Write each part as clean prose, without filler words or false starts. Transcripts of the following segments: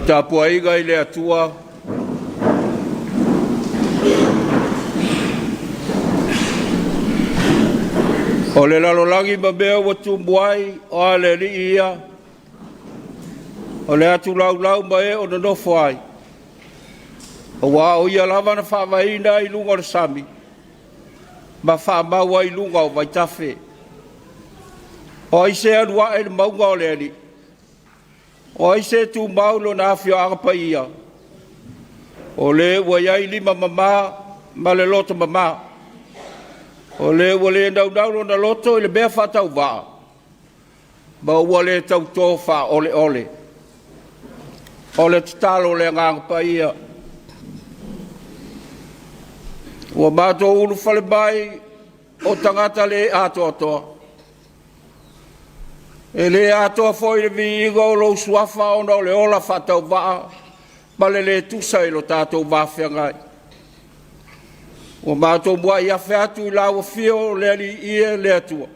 O le tapuaiga i le Atua, o le lalolagi ma mea ua tumu ai, o a le Alii ia, o le atu laulau ma e o nonofo ai, aua o Ia lava na faavaeina ai luga o le sami ma faamau ai luga o vaitafe. O ai se alu ae i le mauga o le Alii? O ai se tu mau i lona afioaga paia? O le ua i ai lima mama ma le loto mama, o le ua le naunau lona loto i le mea faatauvaa, ma ua le tauto faaoleole. O le tatalo a le Agaga Paia. Ua matou ulufale mai o tagata le atoatoa, e le atoa foi le viiga o lou Suafa ona o le ola faatauvaa ma le le tusa i lo tatou va feagai. Ua matou muai afe atu i lau afio le Alii e le Atua,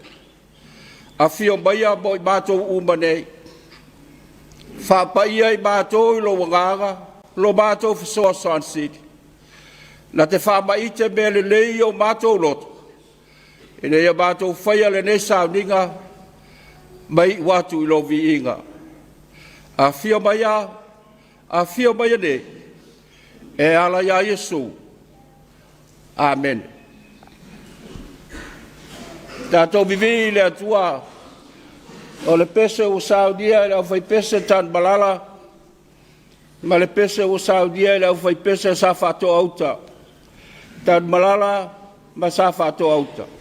afio maia mo i matou uma nei, faapaia i matou i lou Agaga lo matou fesoasoani sili, na te faamaite mea lelei i o matou loto, ina ia matou faia lenei sauniga ma iu atu i lou viiga. Afio maia, afio maia nei e ala ia Iesu. Amene. Tatou vivii i le Atua. O le pese ua saunia e le aufaipese Tanumalala ma le pese ua saunia e le aufaipese sa Faatoa-uta. Tanumalala ma Sa Faatoa-uta.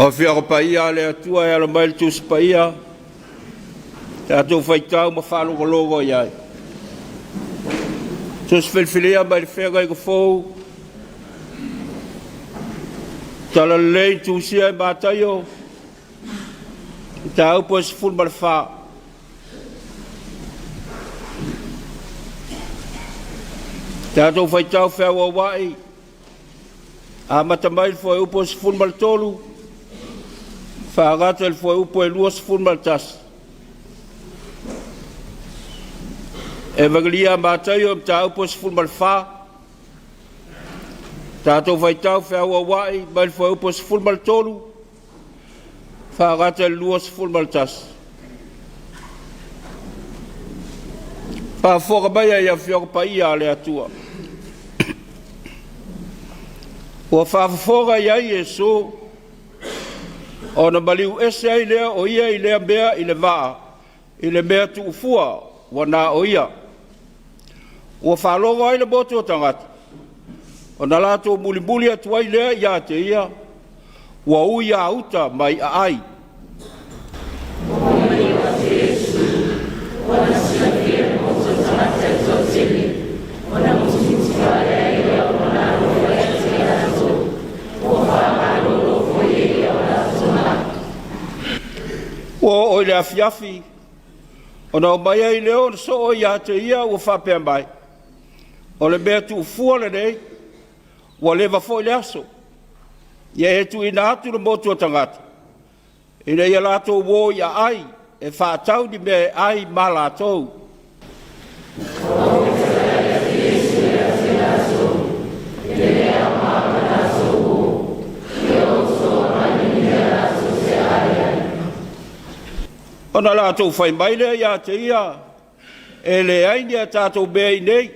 O Afioaga Paia a le Atua e ala mai le Tusi Paia, tatou faitau ma faalogologo i ai. Tusi Filifilia mai le Feagaiga Fou, Talalelei tusia e Mataio, mataupu e 14. Tatou faitau feauaua'i amata mai le fuaiupu e 13 faagata i le fuaiupu e 21. Evakelia a Mataio Mataupu e 14, tatou faitau feauaua'i mai le fuaiupu e 13 faagata i le 21. Faafofoga maia i Afioaga Paia a le Atua, ua faafofoga i ai Iesu ona maliu ese ai lea o ia i lea mea i le vaa i le mea tuufua ua na o ia. Ua faalogo ai le motu o tagata, ona latou mulimuli atu ai lea ia te ia, ua ui lava uta mai aai. Ua oo i le afiafi, ona omai ai lea o le soo ia te ia ua faapea mai, “O le mea tuufua lenei, ua leva foi le aso. Ia e tuuina atu le motu o tagata, ina ia latou o i aai e faatau ni mea e ai ma latou.” Ona latou fai mai lea ia te ia, “E leai ni a tatou mea i inei,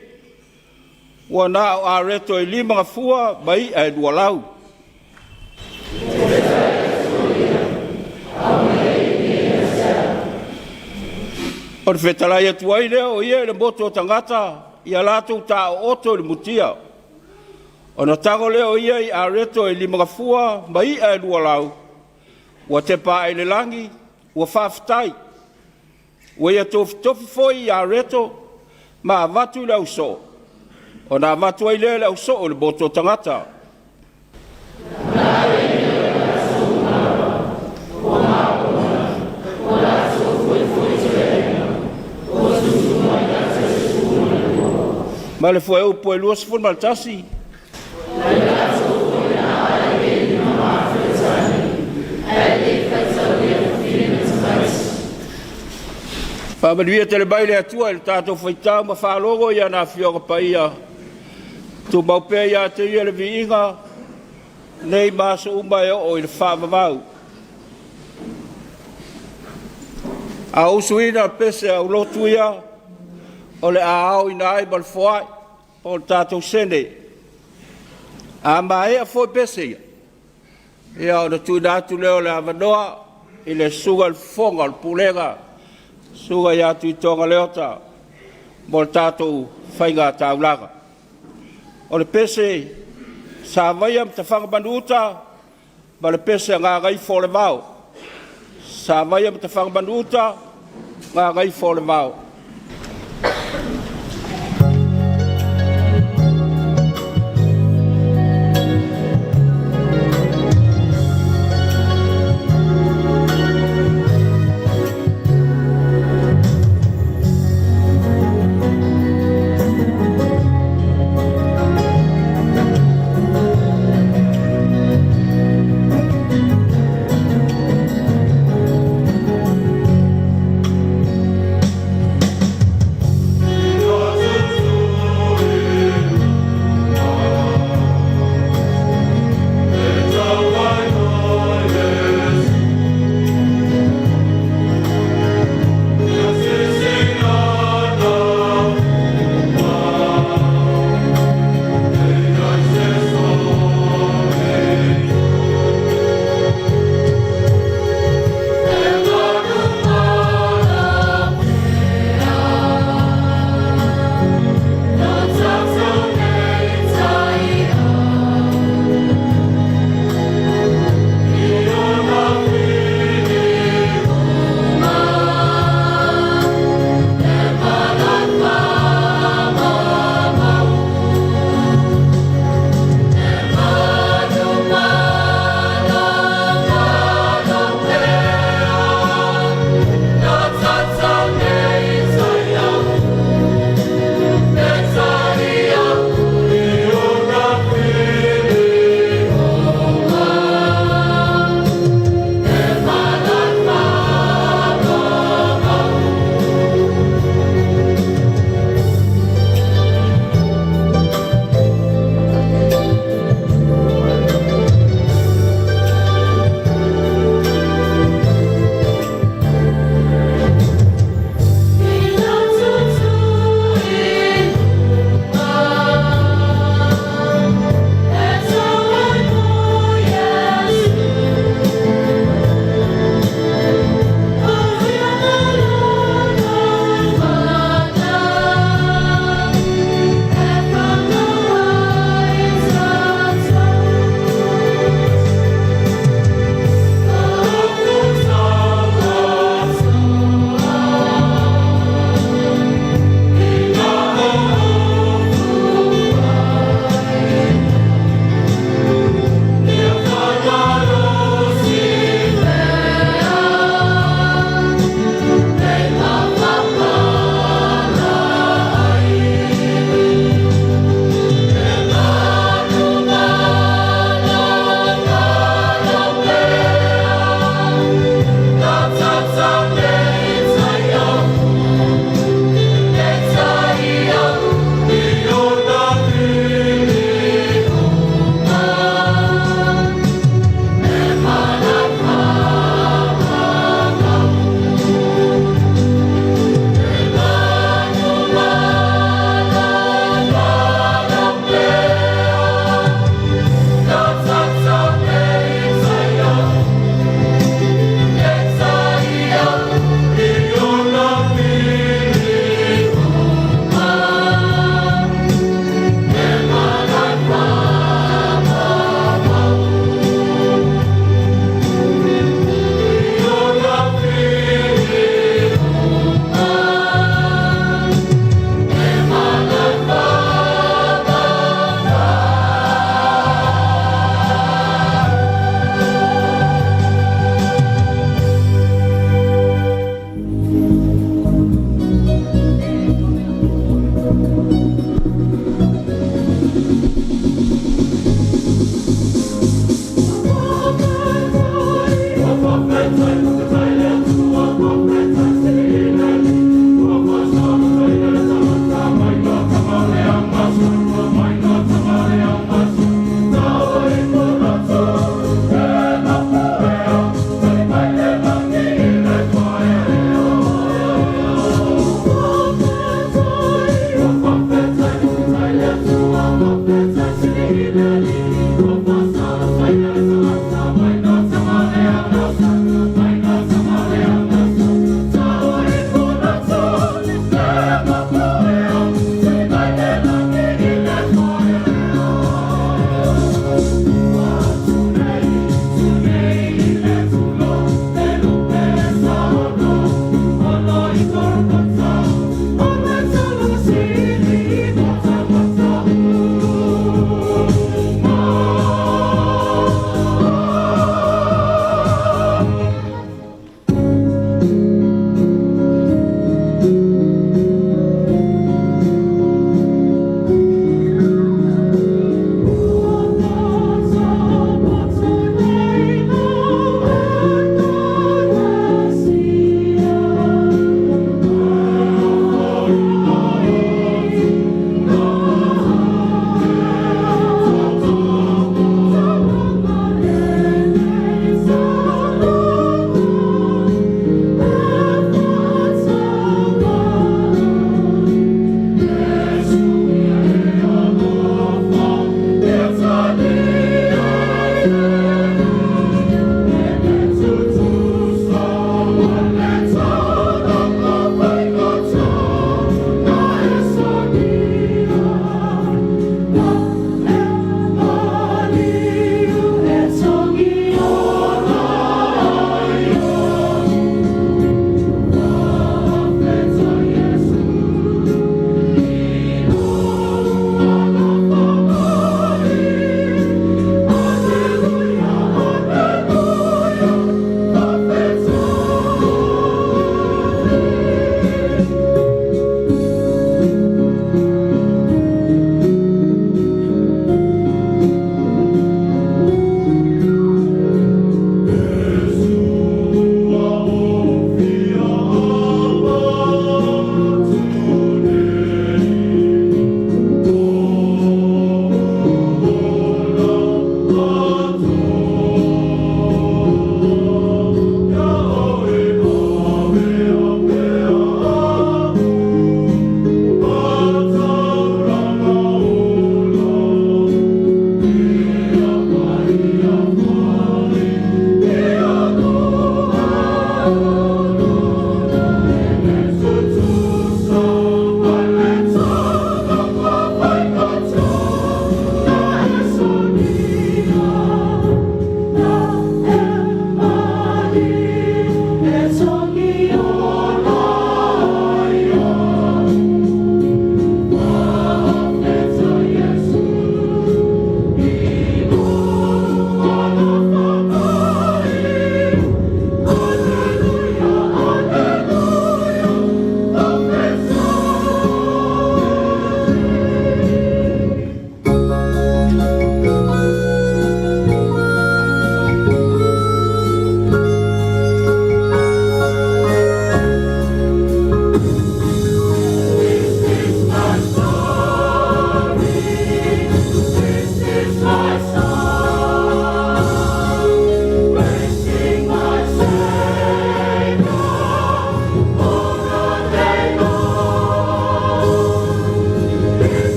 ua na o areto e 5 gafua ma i'a e 2 lau.” Ona fetalai atu ai lea o ia i le motu o tagata ia latou taoto i le mutia. Ona tago lea o ia i areto e 5 gafua ma i'a e 2 lau, ua tepa ae i le lagi, ua faafetai. Ua ia tofitofi foi i areto ma avatu i le ausoo, ona avatu ai lea e le ausoo i le motu o tagata. Ma le fuaiupu e 21. Faamanuia tele mai le Atua i le tatou faitau ma faalogo i ana Afioaga Paia, tumau pea ia te Ia le viiga, nei ma aso uma e oo i le faavavau. A ou usuina le pese aulotu ia, o le a aoina ai ma le foai po o le tatou sene. A maea foi pese ia, ia ona tuuina atu lea o le avanoa i le susuga i le fofoga o le Pulega, le Susuga ia Tuitoga Leota mo le tatou faiga taulaga. O le pese Savaia ma Tafagamanu-uta ma le pese a Gagaifomauga. Savaia ma Tafagamanu-uta, Gagaifomauga.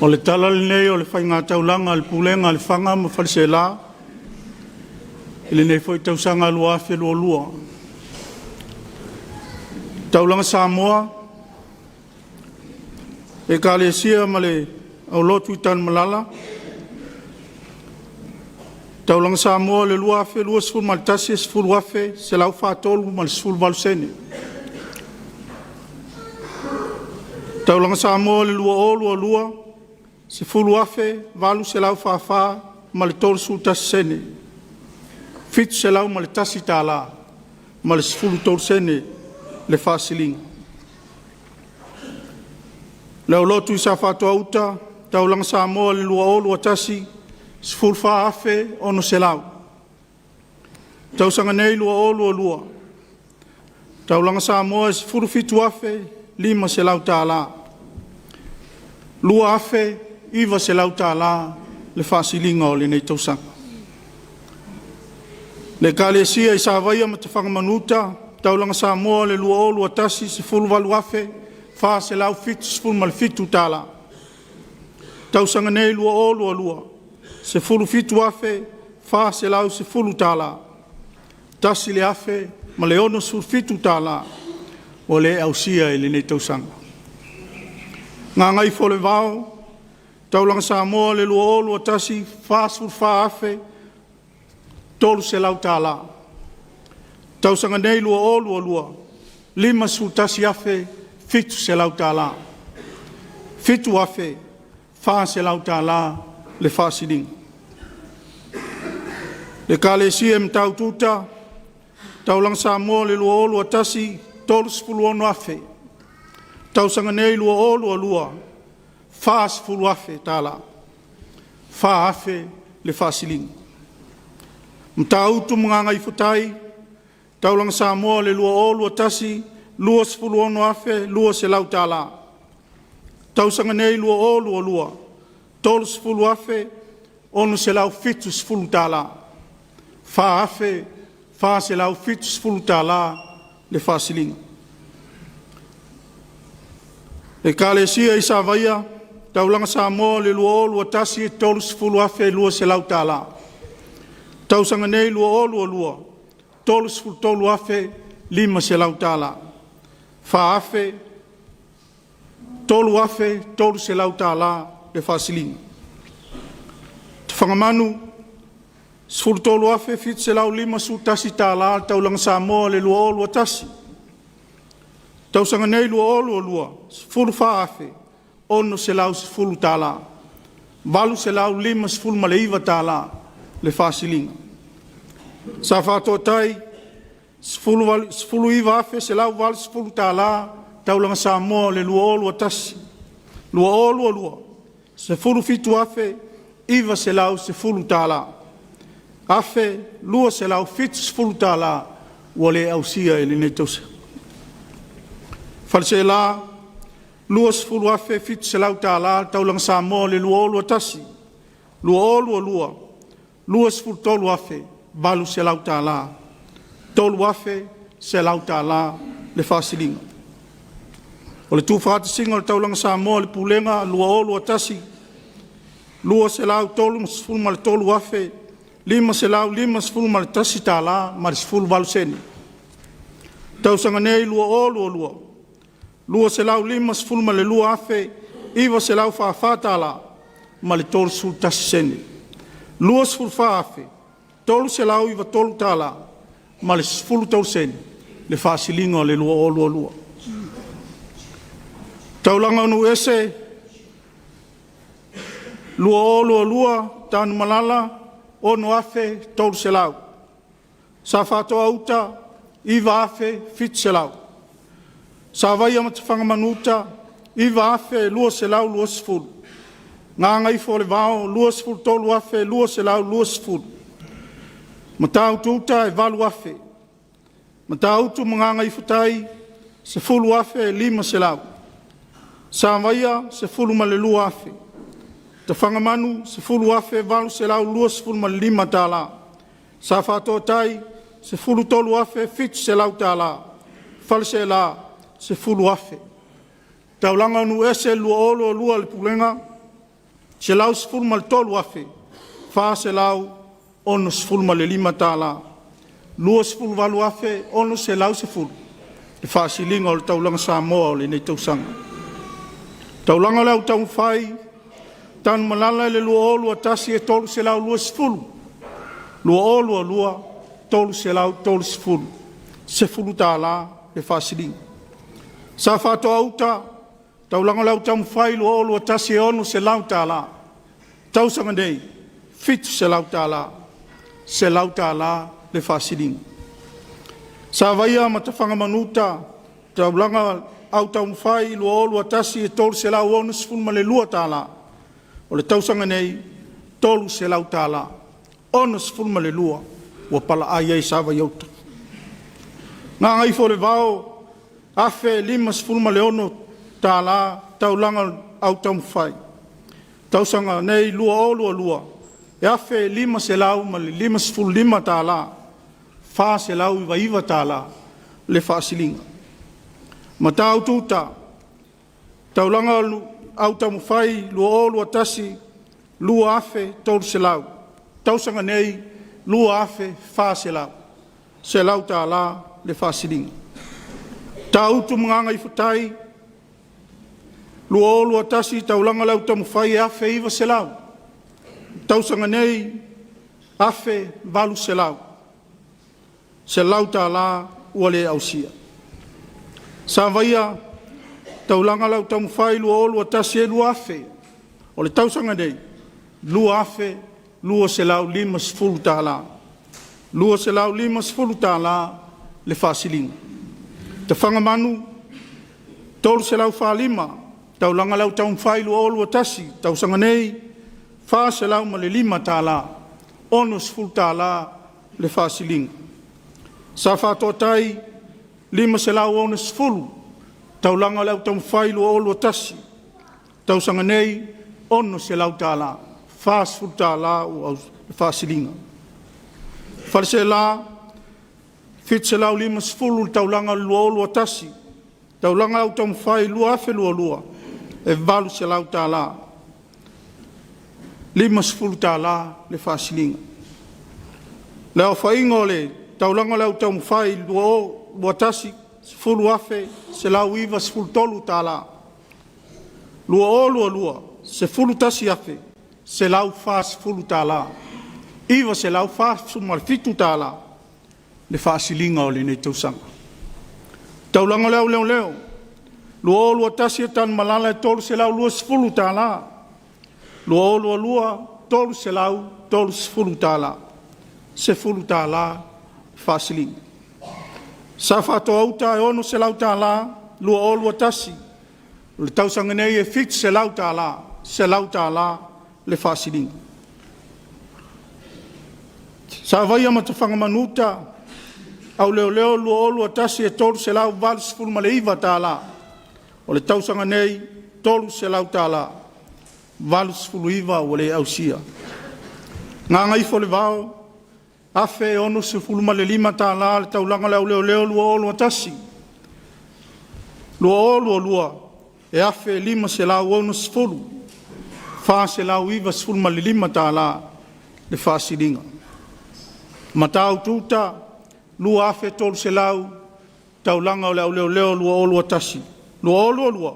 O le tala lenei o le Faiga Taulaga a le Pulega a Lefaga ma Faleaseela i lenei foi tausaga 2022. Taulaga Samoa, Ekalesia ma le Aulotu i Tanumalala, Taulaga Samoa i le 2021, e $10,143.18. Taulaga Samoa i le 2022, $10,844.31. $701.13 le faasiliga. Le aulotu i Safata Uta, Taulaga Samoa i le 2021, $14,600. Tausaga nei 2022, Taulaga Samoa e $17,500. $2,900 le faasiliga o lenei tausaga. Le Ekalesia i Savaia ma Tafagamanu uta, Taulaga Samoa i le 2021, $18,477. Tausaga nei 2022, $17,410. $1,067 ua le ausia i lenei tausaga. Gagaifomauga Taulaga Samoa i le 2021, $44,300. Tausaga nei 2022, $51,700. $7,400 le faasiliga. Ekalesia i Matautu-uta, Taulaga Samoa i le 2021, $36,000. Tausaga nei 2022, $40,000. $4,000 le faasiliga. Matautu ma Gagaifotai, Taulaga Samoa i le 2021, $26,200. Tausaga nei 2022, $30,670. $4,470 le faasiliga. Ekalesia i Savaia, Taulaga Samoa i le 2021, $30,200. Tausaga nei 2022, $33,500. $3,300 le faasiliga. Tafagamanu, $13,751 le Taulaga Samoa i le 2021. Tausaga nei 2022, $14,610. $859 le faasiliga. Sa Faatoatai $19,180 Taulaga Samoa i le 2021. 2022, $17,910. $1,270 ua le ausia i lenei tausaga. Faleaseela, $20,700 le Taulaga Samoa i le 2021. 2022, $23,800. $3,100 le faasiliga. O le tuufaatasiga o le Taulaga Samoa i le Pulega 2021, $233,551.18. Tausaga nei 2022, $252,944.31. $24,393.13 le faasiliga o le 2022. Taulaga o Nuu-ese 2022, Tanumalala 6,300. Safatoa-uta 9,700. Savaia ma Tafagamanu-uta 9,220. Gagaifoolevao 23,220. Matautu-uta e 8,000. Matautu ma Gagaifotai 10,500. Savaia 12,000. Tafagamanu $10,825. Sa Faatoatai $13,700. Faleaseela 10,000. Taulaga o Nuu-ese 2022 i le Pulega $113,465. $28,610 le faasiliga o le taulaga Samoa o lenei tausaga. Taulaga o le au taumafai Tanumalala i le 2021 e $320, 2022 $330, $10 le faasiliga. Sa Faatoa Uta, taulaga o le au taumafai 2021 e $600, tausaga nei $700, $100 le faasiliga. Savaia ma Tafagamanu-uta, taulaga au taumafai 2021 e $362, o le tausaga nei $300, 62 ua palaai ai Savaia-uta. Gagaifomauga 1,056 tala taulaga au taumafai, tausaga nei 2022 e $1,555, $499 le faasiliga. Matautu-uta, taulaga au taumafai 2021, $2,300, tausaga nei $2,400, $100 le faasiliga. Matautu ma Gagaifotai 2021 taulaga o le au taumafai e $1,900, tausaga nei $1,800, $100 ua le ausia. Savaia taulaga o le au taumafai 2021 e $2,000, o le tausaga nei $2,250, $250 le faasiliga. Tafagamanu 345 taulaga o le au taumafai 2021, tausaga nei $405, $60 le faasiliga. Sa Faatoatai 560 taulaga o le au taumafai 2021, tausaga nei $600, $40 le faasiliga. Faleaseela 750 le taulaga 2021, taulaga au taumafai 2022 e $800, $50 le faasiliga. Le aofaiga o le taulaga o le au taumafai 2021, $10,193. 2022, $11,140, $947 le faasiliga o lenei tausaga. Taulaga o le au leoleo 2021 Tanumalala e $320, 2022 $330, $10 faasiliga. Sa Faatoa-uta e $600 2021, o le tausaga nei e $700, $100 le faasiliga. Savaia ma Tafagamanu-uta, au leoleo 2021 e $389, o le tausaga nei $300, 89 ua le ausia. Gagaifoolevao $1,065 le taulaga o le au leoleo 2021, 2022 e $1,560, $495 le faasiliga. Matautu-uta $2,300 taulaga o le au leoleo 2021, 2022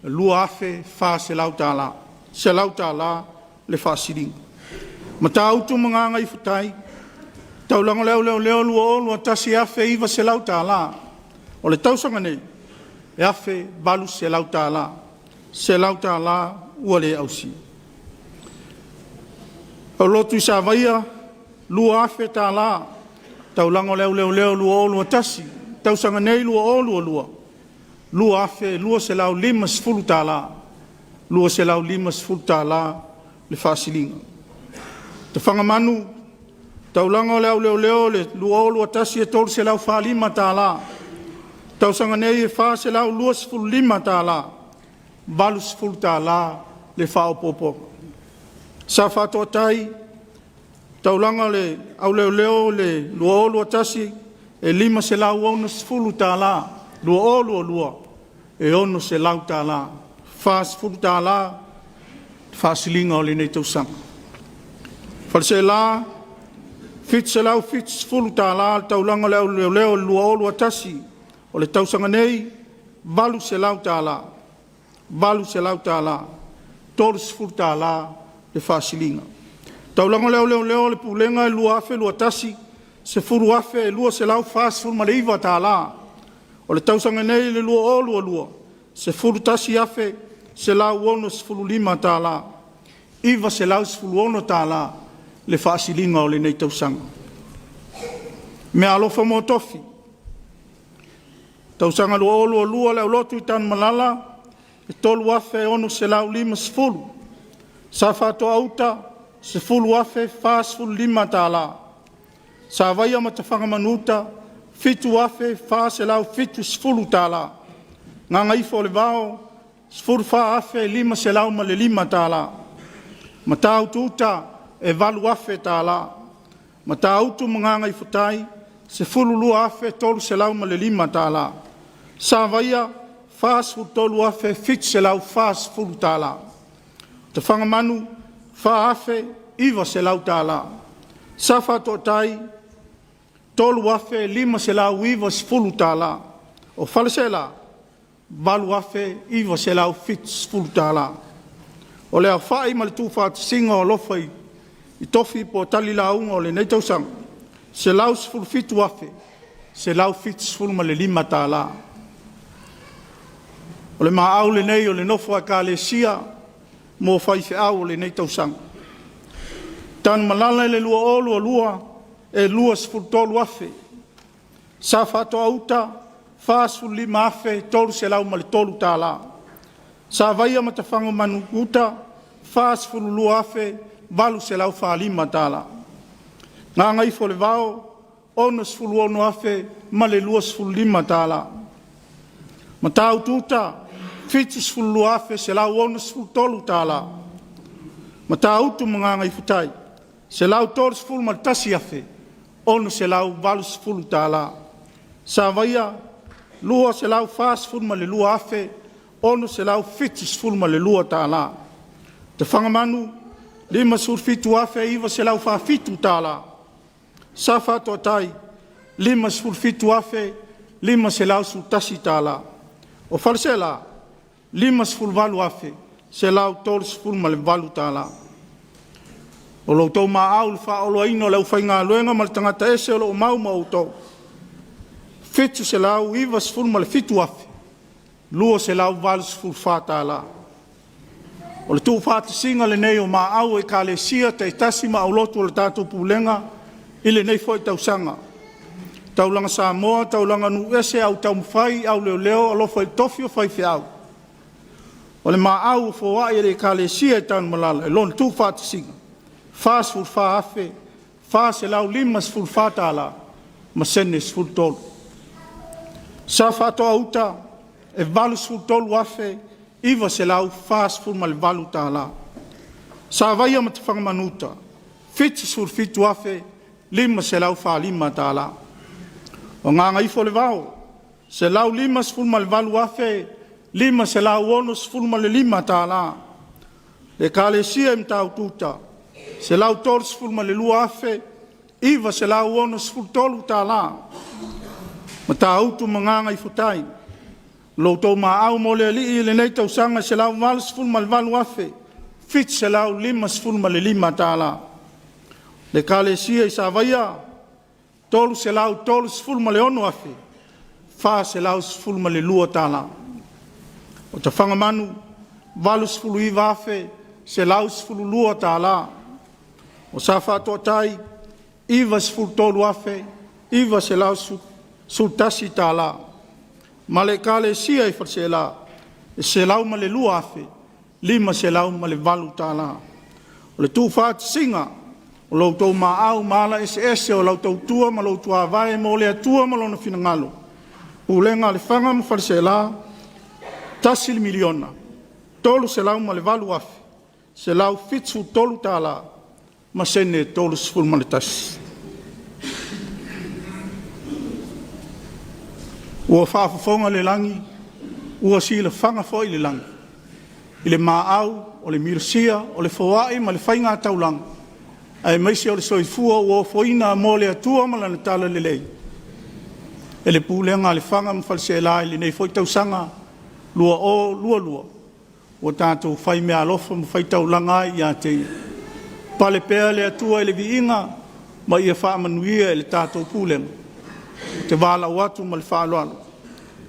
$2,400, $100 le faasiliga. Matautu ma Gagaifotai, taulaga o le au leoleo 2021 e $1,900. O le tausaga nei, e $1,800, $100 ua le ausia. O lotu i Savaia, $2,000 taulaga o le au leoleo 2021, tausaga nei 2022, $2,250, $250 le faasiliga. Tafagamanu, taulaga o le au leoleo 2021 e $345, tausaga nei e $425, $80 le faaopoopoga. Sa Faatoatai taulaga o le au leoleo le 2021 e $560, 2022 e $600, $40 Faasiliga o lenei tausaga. Faleaseela, $770 le taulaga o le Au Leoleo i le 2021. O le tausaga nei, $800, $800, $30 le faasiliga. Taulaga o le Au Leoleo o le Pulega i le 2021, $10,249. O le tausaga nei i le 2022, $11,165. $916 le faasiliga o lenei tausaga. Meaalofa mo tofi, tausaga 2022 le aulotu i Tanumalala e $3,650. Safaatoa Uta, $10,045. Savaia ma Tafagamanu uta, $7,470. Gagaifomauga $14,505. Matautu Uta, e $8,000. Matautu ma Gagaifotai, $12,305. Savaia, $43,740. Tafagamanu, $4,900. Safaatoatai, $3,590. O Faleaseela, $8,970. O le aofai ma le tuufaatasiga o alofa i tofi po o tali lauga o lenei tausaga, $117,175. O le maau lenei o le nofo a Ekalesia mo faifeau o lenei tausaga. Tanumalala i le 2022, e $23,000. Safaatoa Uta, $45,303. Savaia ma Tafagamanu Uta, $42,845. Gagaifoolevao, $66,025. Matautu Uta, $72,163. Matautu ma Gagaifotai, $131,680. Savaia, $242,672. Tafagamanu, $57,947. Safaatoatai, $57,511. O Faleaseela, $58,138. O lo outou maau i le faaoloaina o le aufaigaluega ma le tagata ese o lo o mau ma outou, e $797,284. O le tuufaatasiga lenei o maau o Ekalesia taitasi ma aulotu o le tatou Pulega i lenei foi tausaga. Taulaga Samoa, Taulaga Nuu Ese, Au Taumafai, Auleoleo, Alofa i Tofi o Faifeau, o le maau ua foai e le Ekalesia i Tanumalala i lona tuufaatasiga, e $44,454.13 ma sene. Safaatoa Uta, e $83,948. Savaia ma Tafagamanu uta, $77,545. O Gagaifoolevao, $158,565. Ekalesia i Matautu Uta, $132,963. Matautu ma Gagaifotai. O lo outou maau mo le Alii i lenei tausaga e $188,755. Le Ekalesia i Savaia, $336,412. O Tafagamanu, $89,112. O Safaatoatai, $93,911. Ma le Ekalesia i Faleaseela, e $102,508. O le tuufaatasiga o lo outou maau ma ala eseese o lau tautua ma lou tuavae mo le Atua ma Lona finagalo, Pulega a Lefaga ma Faleaseela, $1,308,173.31 ma sene. Ua faafofoga le lagi, ua silafaga foi le lagi i le maau, o le milosia, o le foai ma le faiga taulaga, aemaise o le soifua ua ofoina mo le Atua ma Lana Talalelei e le Pulega a Lefaga ma Faleaseela i lenei foi tausaga 2022, ua tatou faimeaalofa ma faitaulaga ai ia te Ia. Pale pea le Atua i le viiga ma ia faamanuia i le tatou Pulega. Ou te valaau atu ma le faaaloalo,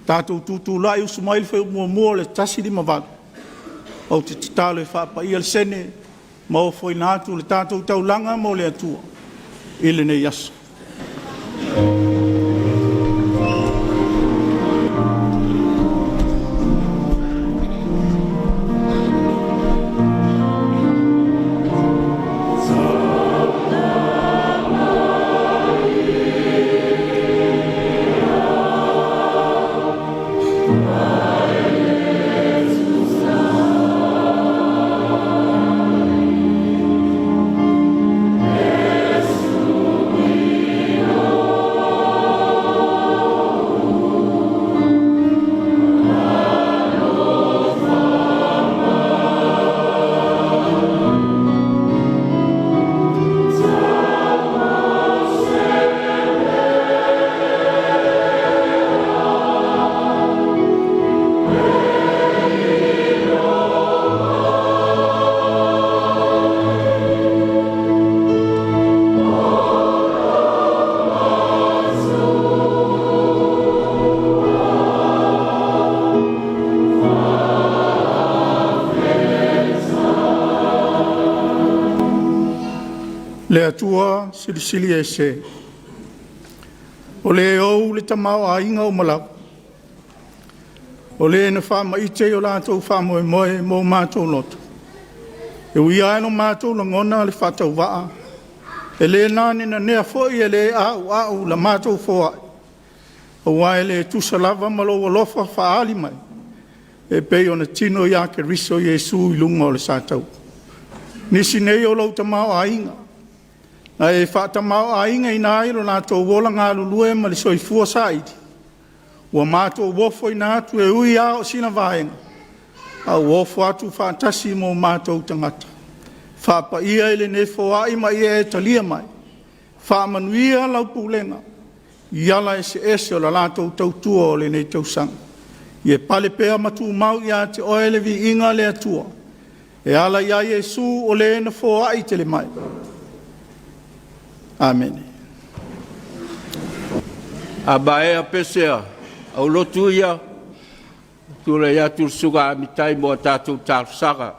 tatou tutulai, usu mai le fuaiupu 1 o le 158. Ou te tatalo e faapaia le sene ma ofoina atu le tatou taulaga mo le Atua i lenei aso. Le Atua Silisili Ese, o le ou le tamaoaiga uma lava, o Le na faamaite i o latou faamoemoe mo matou loto, e ui lava ina matou lagona le faatauvaa, e le nanenanea foi, e le auau la matou foai, aua e le tusa lava ma lou alofa faaali mai e pei ona tino ia Keriso Iesu i luga o le sataua. Nisi nei o lou tamaoaiga na e faatamaoaigaina ai lo latou ola galulue ma le soifua saili, ua matou ofoina atu e ui lava o sina vaega, a ua ofo atu faatasi ma o matou tagata. Faapaia i lenei foai ma ia e talia mai, faamanuia lau pulega i ala eseese o le latou tautua o lenei tausaga. Ia pale pea ma tumau ia te Oe le viiga le Atua, e ala ia Iesu o Le na foai tele mai. Amene. A maea pese a aulotu ia, tulai atu le susuga ia Amitai mo a tatou talosaga.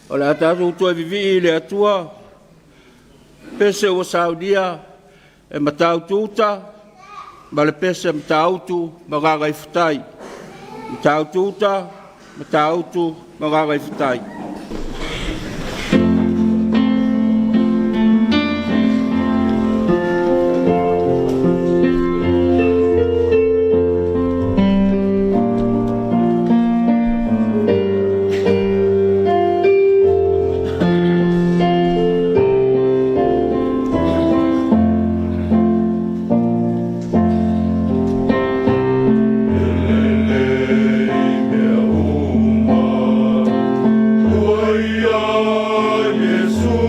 O le a tatou toe vivii i le Atua, pese ua saunia e Matautu-uta ma le pese a Matautu ma Gagaifutai. Matautu-uta, Matautu ma Gagaifutai. E lelei mea uma, ua ia Iesu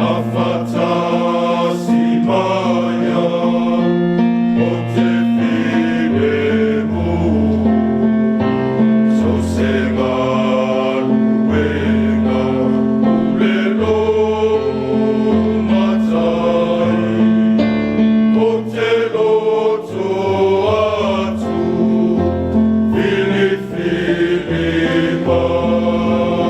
afatasi maia, o te filemu. So se galuega ule lo'u matai, ou te loto atu, filifili mai.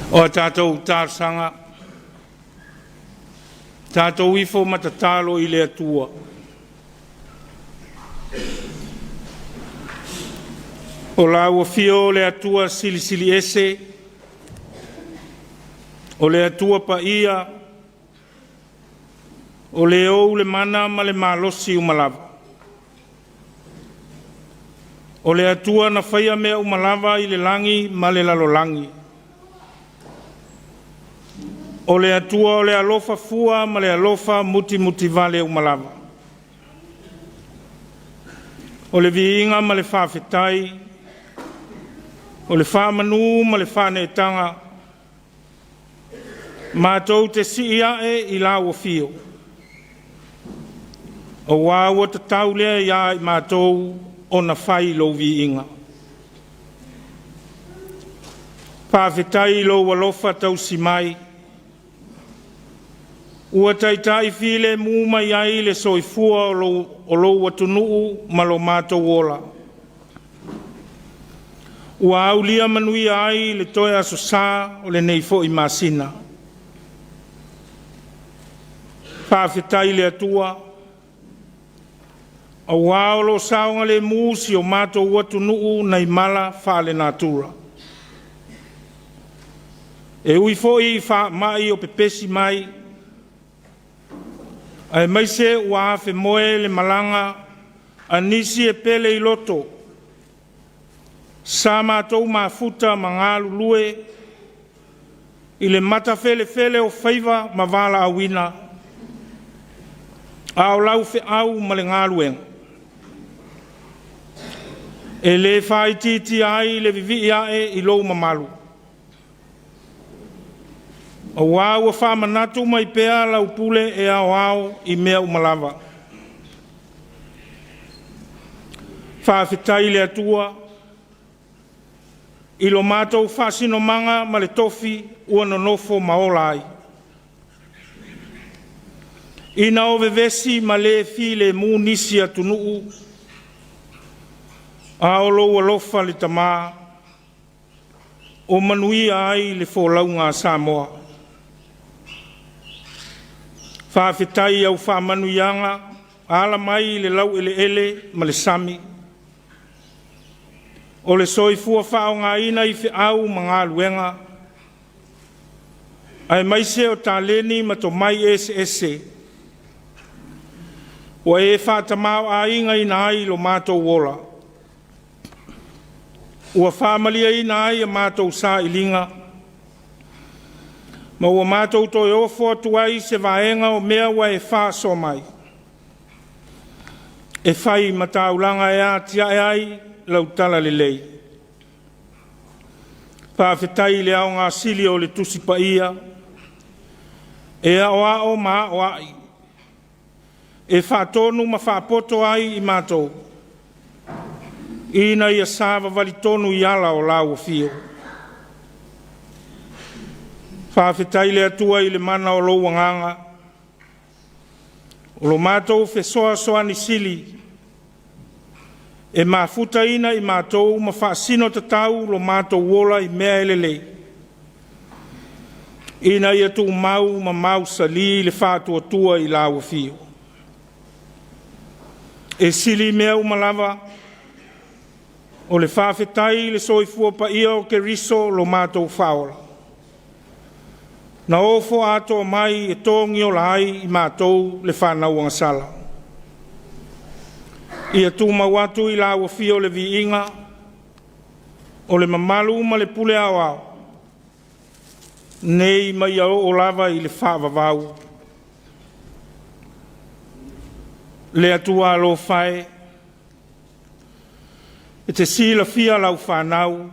O a tatou talosaga, tatou ifo ma tatalo i le Atua. O lau afio o le Atua Silisili Ese, o le Atua Paia, o le ou le mana ma le malosi uma lava. O le Atua na faia mea uma lava i le lagi ma le lalolagi. O le Atua o le alofa fua ma le alofa mutimutivale uma lava. O le viiga ma le faafetai, o le faamanu ma le faaneetaga, matou te sii ae i lau afio, aua ua tatau lea ia i matou ona fai lou viiga. Faafetai i lou alofa tausi mai, ua taitai filemu mai ai le soifua o lou atunuu ma lo matou ola. Ua aulia manuia ai le toe aso Sa o lenei foi masina. Faafetai i le Atua, aua o lo o saogalemu si o matou atunuu nai mala faalenatura. E ui foi i faamai o pepesi mai, aemaise ua afemoe le malaga a nisi e pele i loto, sa matou mafuta ma galulue i le matafelefele o faiva ma valaauina, a o lau feau ma le galuega, e le faaitiitia ai le vivii ae i lou mamalu, aua ua faamanatu mai pea lau pule e aoao i mea uma lava. Faafetai i le Atua i lo matou faasinomaga ma le tofi ua nonofo ma ola ai. Ina o vevesi ma le filemu nisi atunuu, a o lou alofa le Tama o manuia ai le folauga a Samoa. Faafetai i au faamanuiaga ala mai i le laueleele ma le sami, o le soifua faaaogaina i feau ma galuega, aemaise o taleni ma tomai eseese ua e faatamaoaigaina ai lo matou ola, ua faamalieina ai a matou sailiga, ma ua matou toe ofo atu ai i se vaega o mea ua e faasoa mai, e fai ma taulaga e atiae ai lau talalelei. Faafetai i le aoga sili o le Tusi Paia e aoao ma aoai, e faatonu ma faapoto ai i matou, ina ia savavali tonu i ala o lau afio. Faafetai i le Atua i le mana o lou agaga, o lo matou fesoasoani sili, e mafutaina i matou ma faasino tatau lo matou ola i mea e lelei, ina ia tumau ma mausali le faatuatua i lau afio. E sili mea uma lava o le faafetai i le soifua paia o Keriso lo matou Faaola, na ofo atoa mai e togiola ai i matou le fanau agasala. Ia tumau atu i lau afio le viiga, o le mamalu ma le pule aoao, nei ma ia oo lava i le faavavau. Le Atua alofa e, e te silafia lau fanau,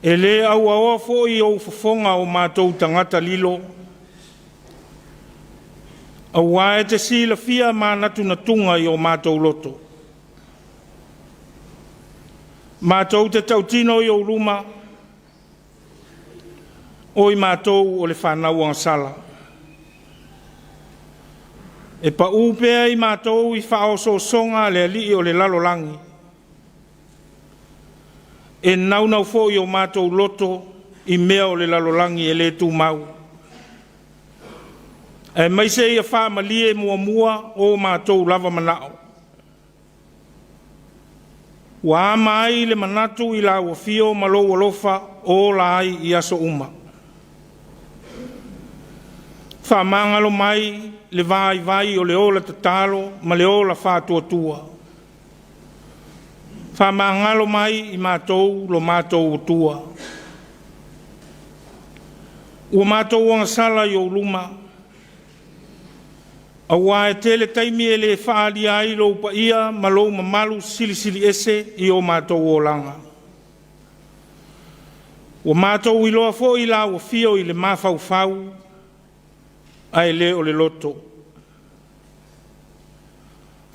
e le auaoa foi ou fofoga o matou tagata lilo, aua e te silafia manatunatuga i o matou loto. Matou te tautino i ou luma, o i matou o le fanau agasala. E pau pea i matou i faaosoosoga a le alii o le lalolagi, E naunau foi o matou loto i mea o le lalolagi e le tumau. Aemaise ia faamalie muamua o matou lava manao. Ua ama ai le manatu i lau afio ma lou alofa o ola ai i aso uma. Faamagalo mai le vaivai o le ola tatalo ma le ola faatuatua. Faamagalo mai i matou lo matou Atua. Ua matou ogasala i ou luma, aua e tele taimi e le faaalia ai lou paia ma lou mamalu silisili ese i o matou olaga. Ua matou iloa foi lau afio i le mafaufau, ae le o le loto.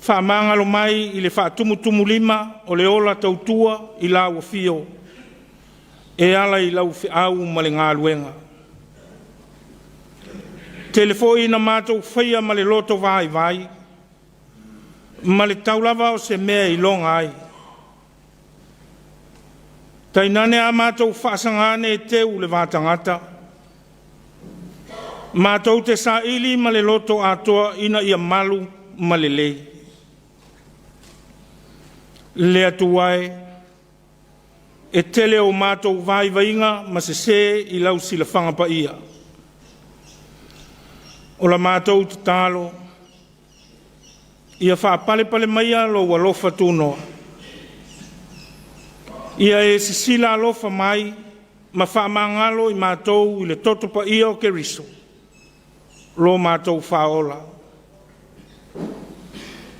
Faamagalo mai i le faatumutumulima o le ola tautua i lau afio, e ala i lau feau ma le galuega. Tele foi ina matou faia ma le loto vaivai, ma le tau lava o se mea e iloga ai. Tainane a matou faasaga ane e teu le va tagata, matou te saili ma le loto atoa ina ia malu ma lelei. Le Atua e, e tele o matou vaivaiga ma sesē i lau silafaga paia. O la matou tatalo, ia faapalepale maia lou alofa tunoa. Ia e sisila alofa mai ma faamagalo i matou i le toto paia o Keriso, lo matou Faaola.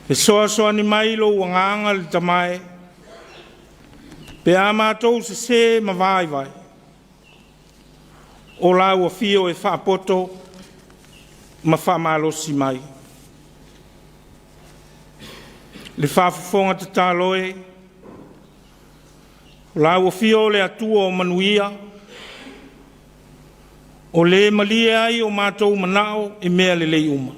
Fesoasoani mai lou Agaga le Tama e, pe a matou sesē ma vaivai, o lau afio e faapoto ma faamalosi mai. Le faafofoga tatalo e, o lau afio o le Atua o manuia, o le malie ai o matou manao i mea lelei uma.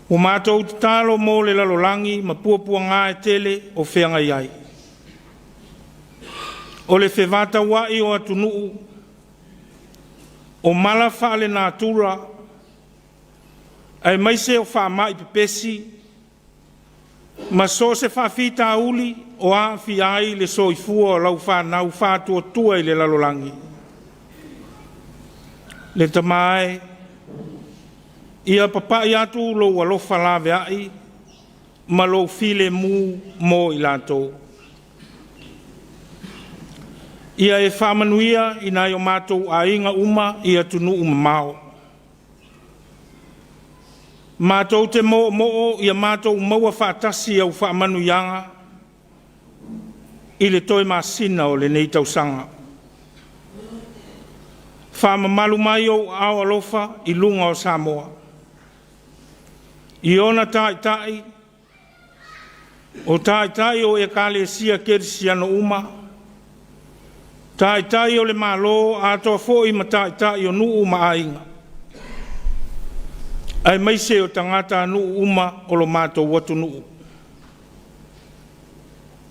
Ua matou tatalo mo le lalolagi ma puapuaga e tele o feagai ai. O le fevataua'i o atunuu, o mala faale-natura, aemaise o faamai pepesi ma so o se faafitauli o aafia ai le soifua o lau fanau faatuatua i le lalolagi. Le Tama e, ia papai atu lou alofa laveai ma lou filemu mo i latou. Ia e faamanuia i nai o matou aiga uma i atunuu mamao. Matou te moomoo ia matou maua faatasi au faamanuiaga i le toe masina o lenei tausaga. Faamamalu mai ou aao alofa i luga o Samoa, i ona taitai, o taitai o Ekalesia Kerisiano uma, taitai o le Malo atoa foi ma taitai o nuu ma aiga, aemaise o tagatanuu uma o lo matou atunuu.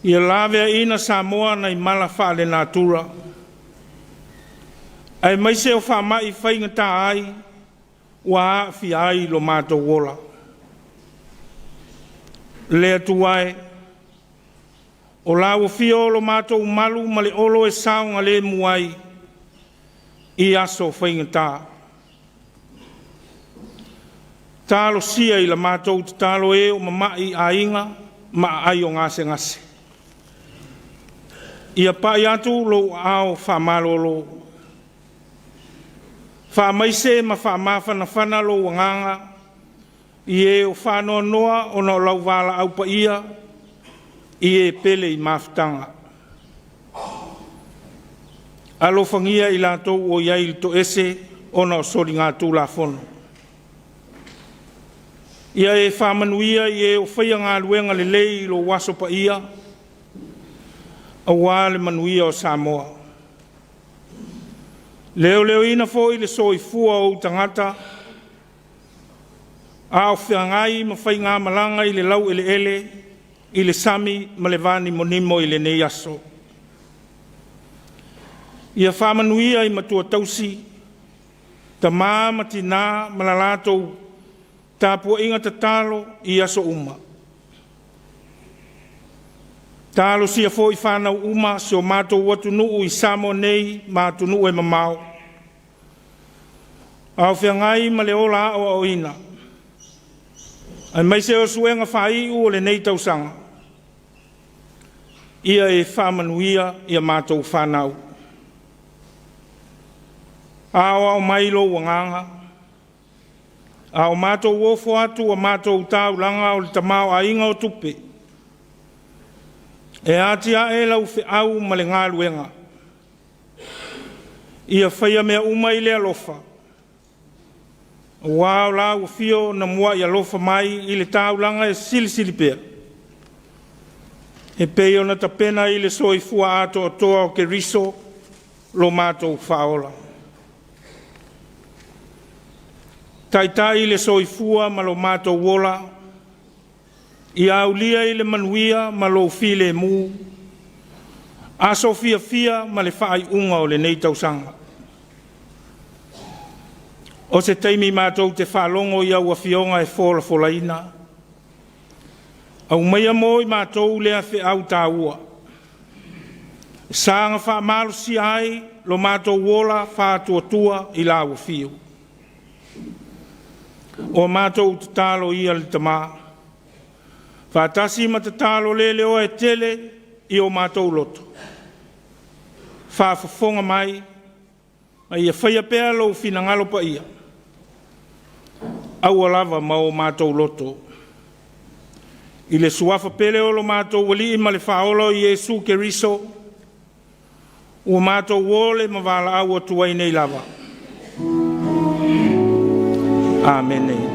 Ia laveaiina Samoa nai mala faale-natura, aemaise o faamai faigata ai ua aafia ai lo matou ola. Le Atua e, o lau afio o lo matou malu ma le olo e saogalemu ai i aso faigata. Talosia i la matou tatalo e o mama'i aiga ma aai o gasegase. Ia pai atu lou aao faamalolo. Faamaise ma faamafanafana lou agaga i e o faanoanoa ona o lau valaau paia i e pele i mafutaga. Alofagia i latou o i ai i le toese ona o soligatulafono. Ia e faamanuia i e o faia galuega lelei i lou aso paia, aua le manuia o Samoa. Leoleoina foi le soifua o ou tagata, a o feagai ma faigamalaga i le laueleele. i le sami ma le vanimonimo i lenei aso. Ia faamanuia i matua tausi, tama ma tinā ma la latou tapuaiga tatalo i aso uma. Talosia foi fanau uma a si o matou atunuu i Samoa nei ma atunuu e mamao, a o feagai ma le ola aoaoina, aemaise o suega faaiu o lenei tausaga. Ia e faamanuia ia matou fanau. Aoao mai lou agaga, a o matou ofo atu ua matou taulaga o le tamaoaiga o tupe, e atiae lau feau ma le galuega. Ia faia mea uma i le alofa, aua o lau afio na muai alofa mai i le taulaga e silisili pea, e pei ona tapena i le soifua atoatoa o Keriso lo matou Faaola. Taitai le soifua ma lo matou ola, ia aulia i le manuia ma lou filemu aso fiafia ma le faaiuga o lenei tausaga. O se taimi matou te faalogo i au afioga e folafolaina, aumaia mo i matou lea feau taua, e saga faamalosia ai lo matou ola faatuatua i lau afio. O matou tatalo ia le Tama, faatasi ma tatalo le leoa e tele i o matou loto, faafofoga mai ma ia faia pea lou finagalo paia, aua lava ma o matou loto. I le suafa pele o lo matou Alii ma le Faaola o Iesu Keriso, ua matou ole ma valaau atu ai nei lava. Amene.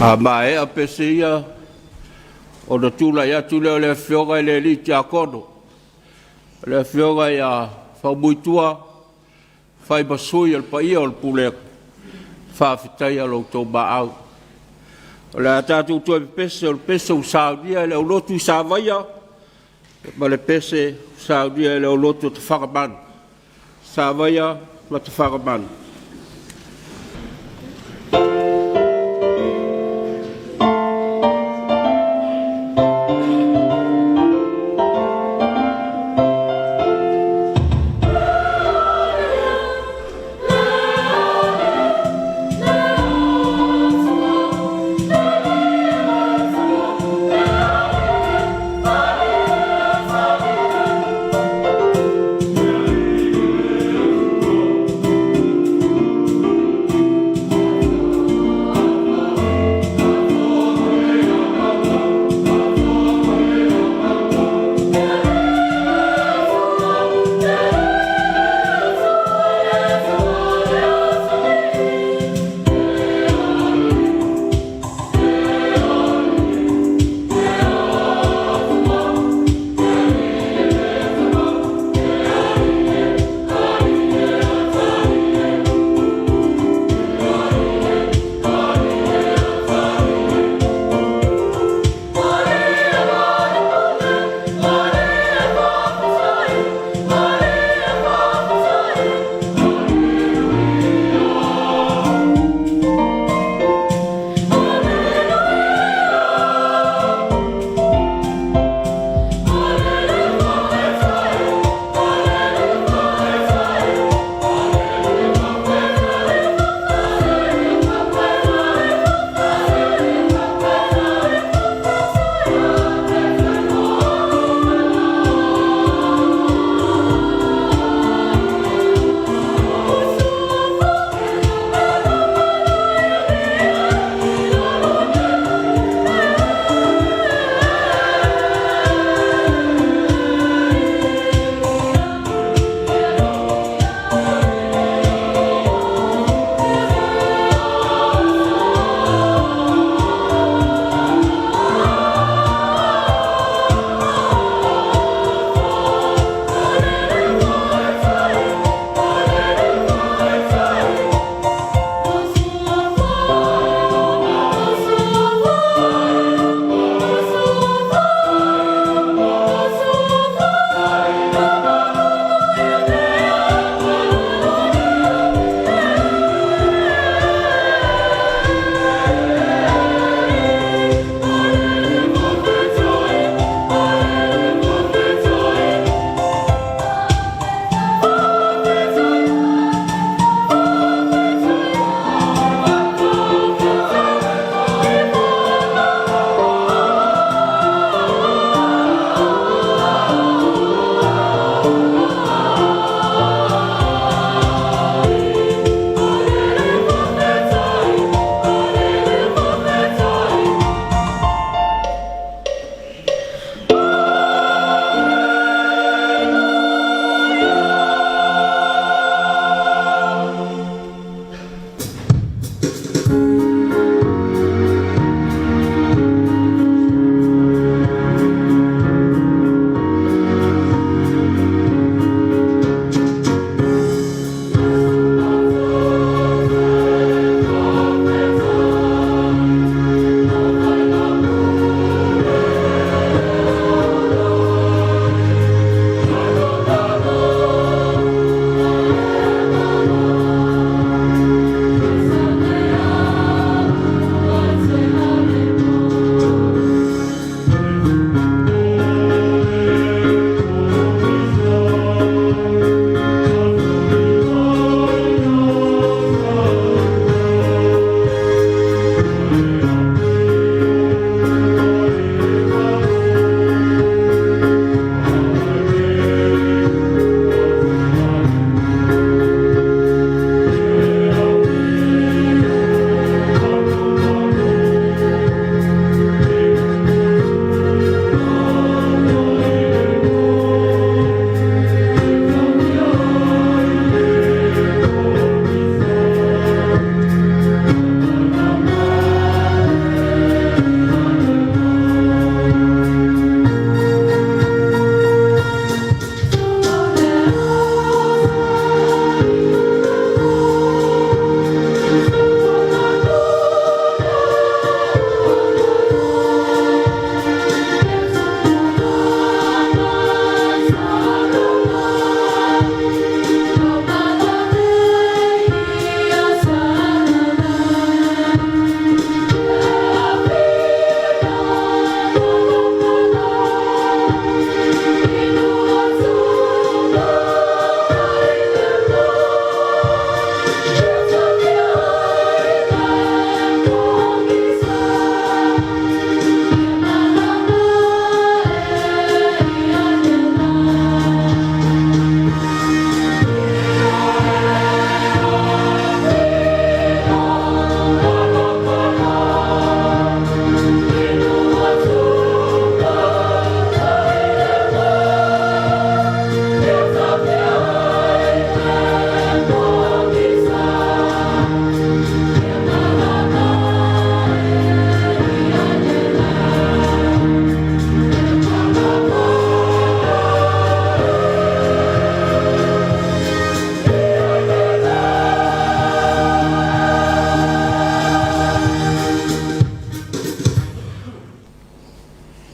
A maea pese ia, ona tulai atu lea o le afioga i le alii tiakono, o le afioga ia Faumuitua, e fai ma sui o le paia o le pulega, e faafetaia lo outou maau. O le a tatou toe pepese o le pese ua saunia e le aulotu i Savaia ma le pese ua saunia e le aulotu o Tafagamanu. Savaia ma Tafagamanu.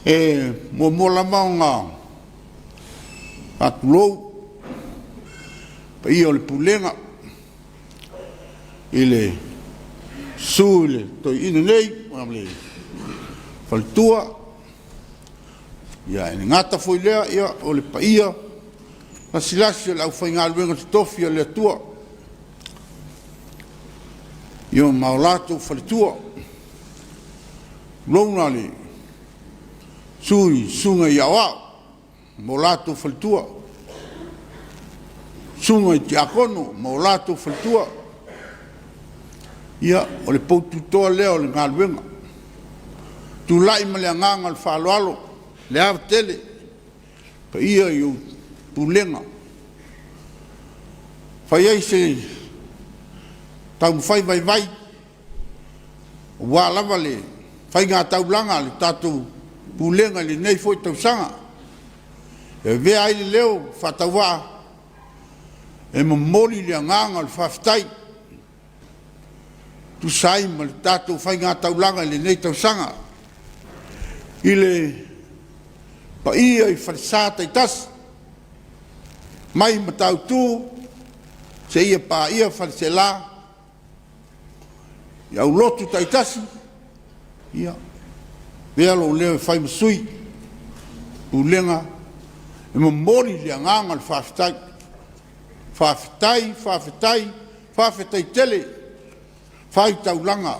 E muamua lava ona faatulou paia o le Pulega i le susu i le Toeaina nei ma le Faletua, ae le gata foi i lea o le paia lasilasi o le aufaigaluega totofi a le Atua ma o latou faletua. Tulouna le susu i Susuga i Aoao ma o latou faletua, susuga i Tiakono ma o latou faletua. Ia, o le poututoa lea o le galuega. Tulai ma le agaga o le faaaloalo, le ava tele i le paia i pulega. E fai ai se taumafai vaivai aua lava le faiga taulaga a le tatou Pulega i lenei foi tausaga e avea ai le leo faatauvaa e momoli le agaga o le faafetai e tusa ai ma le tatou faiga taulaga i lenei tausaga i le paia i falesa taitasi mai Matautu seia paia Faleaseela i aulotu taitasi. Ia, avea lou leo e fai ma sui o le Pulega e momoli le agaga o le faafetai, faafetai, faafetai, faafetai tele fai taulaga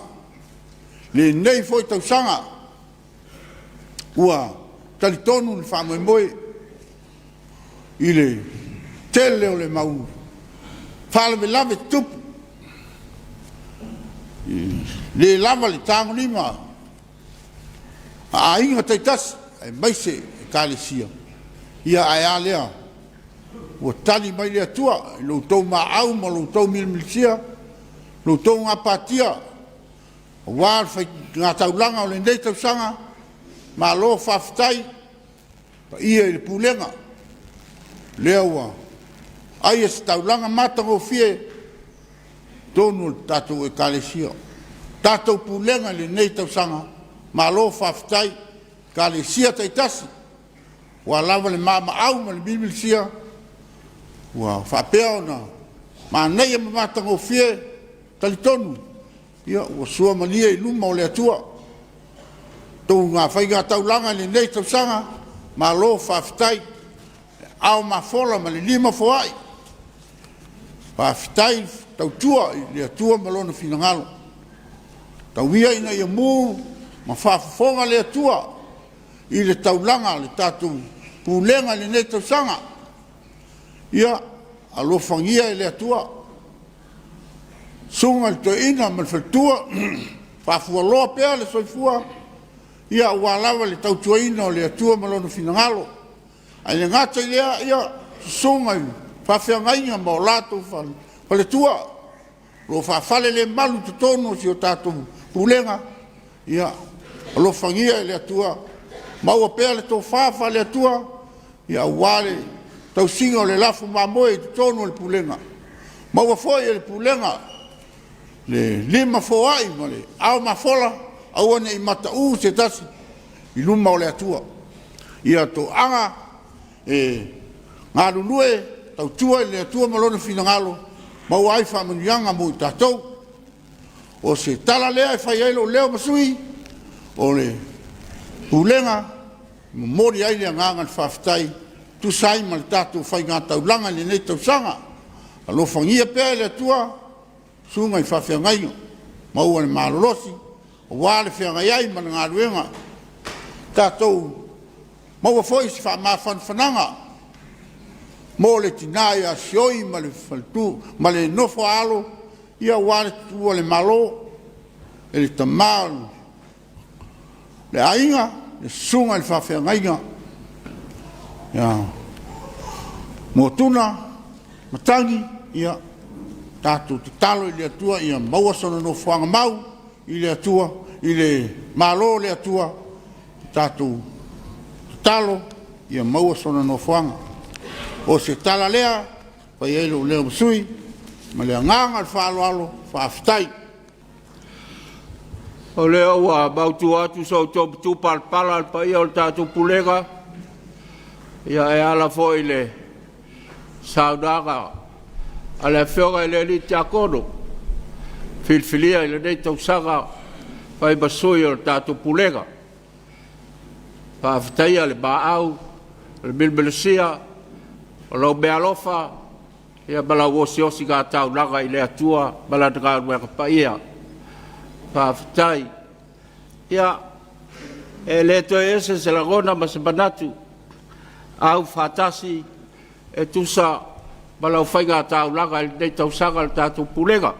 i lenei foi tausaga. Ua talitonu le faamoemoe i le tele o le mau faalavelave tutupu, e le lava le tagolima a aiga taitasi aemaise Ekalesia. Ia ae a lea? Ua tali mai le Atua i lo outou maau ma lo outou milamilisia, lo outou gapatia aua le faiga taulaga o lenei tausaga. Malo faafetai i le paia i le Pulega, lea ua vaaia se taulaga matagofie i totonu o le tatou Ekalesia. Tatou Pulega i lenei tausaga, malo faafetai i Ekalesia taitasi ua lava le maamaau ma le milimilisia ua faapea ona manaia ma matagofie. E talitonu ua suamalie i luma o le Atua tou faiga taulaga i lenei tausaga. Malo faafetai. Le aao mafola ma le lima foai, faafetai tautua i le Atua ma Lona finagalo. Tau ia ina ia mu ma faafofoga le Atua i le taulaga a le tatou Pulega i lenei tausaga. Ia alofagia e le Atua Susuga i le Toeaina ma le faletua, faafualoa pea le soifua aua lava le tautuaina o le Atua ma Lona finagalo. Ae le gata i lea, ia, susuga i faafeagaiga ma o latou faletua o lo o faafalelemalu i totonu o si o tatou pulega, ia alofagia e le Atua maua pea le tofa faale-Atua aua le tausiga o le lafu mamoe i totonu o le pulega. Maua foi e le pulega le lima foai ma le aao mafola, aua ne i matau se tasi i luma o le Atua. Ia toaga e galulue e tautua i le Atua ma Lona finagalo, maua ai faamanuiaga mo i tatou. O se tala lea e fai ai lou leo ma sui o le Pulega e momoli ai le agaga o le faafetai e tusa ai ma le tatou faigataulaga i lenei tausaga. Alofagia pea e le Atua susuga i faafeagaiga, maua le malolosi aua le feagai ai ma le galuega. Tatou maua foi se faamafanafanaga mo le tina ia Sioi ma le faletua ma le nofo a alo aua le tuua o le Malo e le tama o le aiga, le susuga i le faafeagaiga ia Motuna Matagi. Ia tatou tatalo i le Atua ia maua sona nofoaga mau i le Atua i le Malo o le Atua. Tatou tatalo ia maua sona nofoaga. O se tala lea e fai ai lou leo ma sui ma le agaga o le faaaloalo. Faafetai. O lea ua mautu atu so outou matupalapala le paia o le tatou Pulega, ia e ala foi i le saunoaga a le Afioga i le alii Tiakono filifilia i lenei tausaga e fai ma sui o le tatou Pulega. Faafetaia le maau, le milamilasi'a o lou meaalofa ma lau osiosiga taulaga i le Atua ma Lana galuega paia. Faafetai. Ia, e le toe ese se lagona ma se manatu, aufaatasi e tusa ma lau faiga taulaga i lenei tausaga i le tatou Pulega.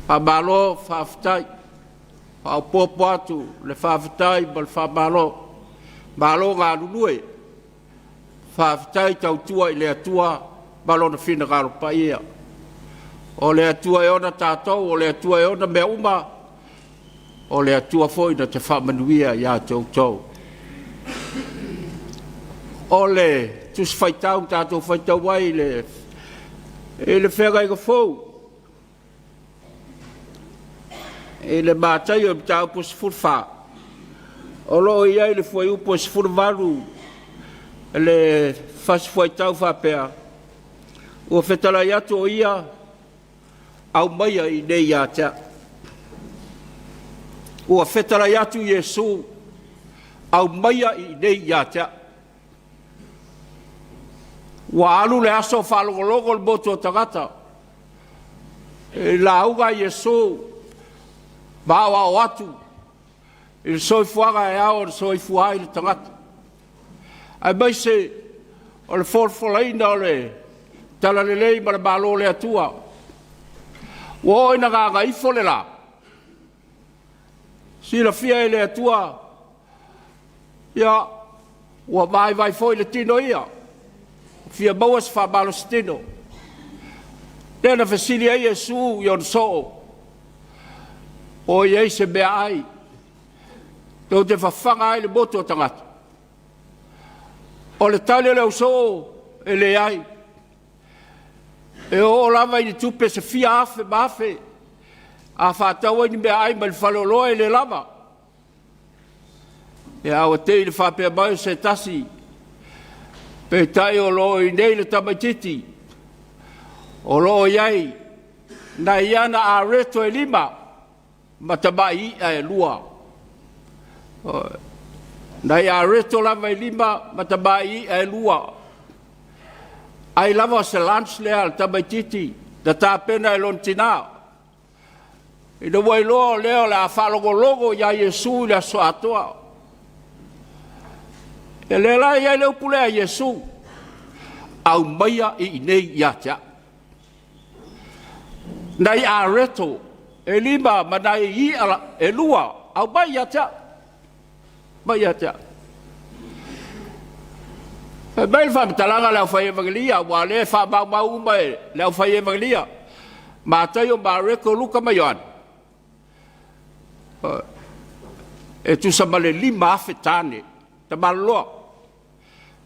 Faamalo faafetai, faaopoopo atu le faafetai ma le faamalo. Malo galulue, faafetai tautua i le Atua ma Lona finagalo paia. O le Atua e ona tatou, o le Atua e ona mea uma, o le Atua foi na te faamanuia ia te outou. O le Tusi Faitau na tatou faitau ai i le Feagaiga Fou i le Mataio Mataupu 14, o lo o i ai le fuaiupu e 18 le fasi fuaitau faapea; “Ua fetalai atu o Ia, aumaia i inei ia te a'u.” Ua fetalai atu Iesu, aumaia i inei ia te a'u. Ua alu le aso o faalogologo le motu o tagata i le lauga a Iesu ma aoao atu i le soifuaga e ao ona soifua ai le tagata, aemaise o le folafolaina o le Talalelei ma le Malo o le Atua. Ua oo ina gagaifo le la, silafia e le Atua, ia, ua vaivai foi le tino ia, fia maua se faamalositino. Lea na fesili ai Iesu i ona soo, po o i ai se meaai tou te fafaga ai le motu o tagata? O le tali a le ausoo, e leai. E oo lava i ni tupe se fia afe ma afe, a faatau ai ni meaai mai le faleoloa e le lava. Ia ae ua te i ua faapea mai se tasi, peitai o lo o i inei le tamaitiiti o lo o i ai nai ana areto e 5 ma tamai i'a e 2. O nai areto lava e 5 ma tamai i'a e 2. Ai lava o se lunch lea a le tamaitiiti na tapena e lona tina ina ua iloa o lea o le a faalogologo ia Iesu i le aso atoa. Ia lea la e i ai le upu lea a Iesu, aumaia i inei ia te a'u. Nai areto e 5 ma nai i'a e 2, aumai ia te a'u, aumai ia te a'u. Fai mai le faamatalaga a le aufai Evagelia, aua o lea e faamaumau uma e le aufai Evagelia, Mataio, Mareko, Luka ma Ioane, e tusa ma le 5,000 tane tamaloloa.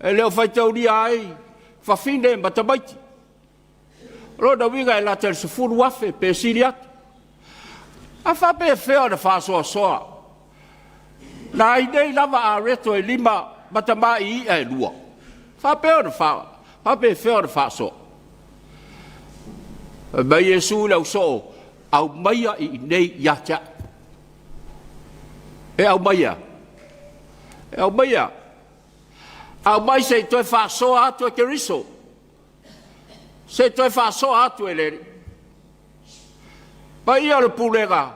E le o faitaulia ai fafine ma tamaiti. O lona uiga e lata i le 10,000 pe sili atu. A faapefea ona faasoasoa nai nei lava areto e 5 ma tamai i'a e 2? Faapefea ona faasoa? Fai mai Iesu i le ausoo, aumaia i inei ia te a'u. E aumai e a? E aumai e a? Aumai se i toe faasoa atu e Keriso, se i toe faasoa atu e le Alii. Paia o le pulega,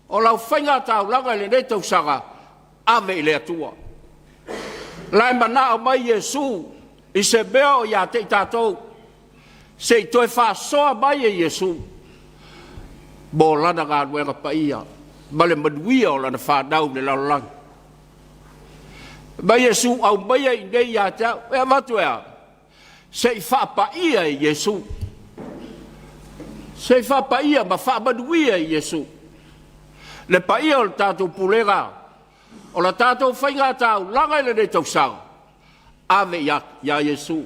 o lau faiga taulaga i lenei tausaga, ave i le Atua. La e manao mai Iesu i se mea o ia te i tatou, se i toe faasoa mai e Iesu mo Lana galuega paia ma le manuia o Lana fanau i le lalolagi. Fai mai Iesu, aumaia i inei ia te au. E avatu e a? Se i faapaia e Iesu. Se i faapaia ma faamanuia e Iesu. Le paia o le tatou pulega, o le tatou faiga taulaga i lenei tausaga, ave ia Iesu.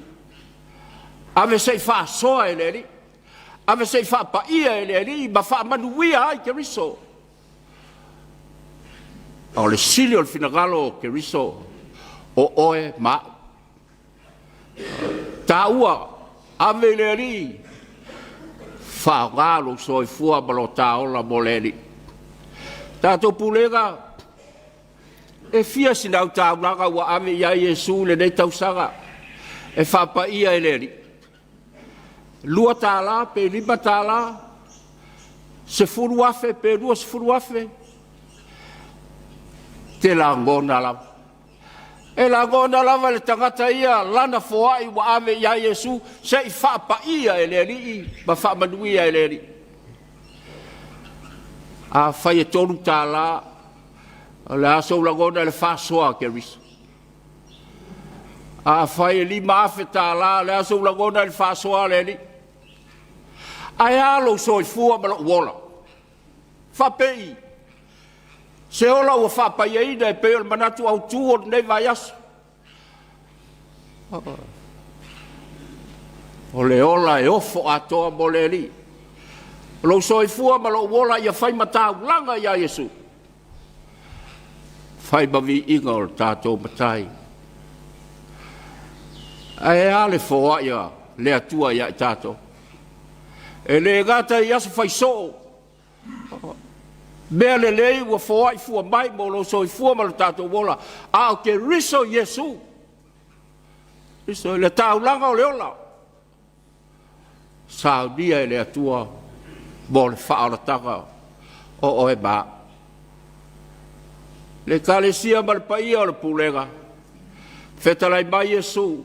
Ave se i faasoa e le Alii. Ave se i faapaia e le Alii ma faamanuia ai Keriso. A o le sili o le finagalo o Keriso o oe ma a'u. Taua, ave i le Alii, faaaoga lou soifua ma lo ta ola mo le Alii. Tatou pulega, e fia sina autaulaga ua ave i ai Iesu i lenei tausaga e faapaia e le Alii? $2 pe $5, $10,000 pe $20,000? Ou te lagona lava, e lagona lava e le tagata ia lana foai ua ave i ai Iesu se i faapaia e le Alii ma faamanuia e le Alii. Afai e $3, o le a sou lagona i le faasoa a Keriso? Afai e $5,000, o le a sou lagona i le faasoa a le Alii? Ae a lou soifua ma lou ola? Faapei se ola ua faapaiaina e pei o le manatu autu o lenei vaiaso? O le ola e ofo atoa mo le Alii. O lou soifua ma lou ola ia fai ma taulaga ia Iesu, fai ma viiga o le tatou Matai. Ae a le foai a le Atua ia i tatou? E le gata i aso fai soo, mea lelei ua foai fua mai mo lou soifua ma lo tatou ola, a o Keriso Iesu, le taulaga o le ola, saunia e le Atua mo le faaolataga o oe ma a'u. Le Ekalesia ma le paia o le pulega, fetalai mai Iesu,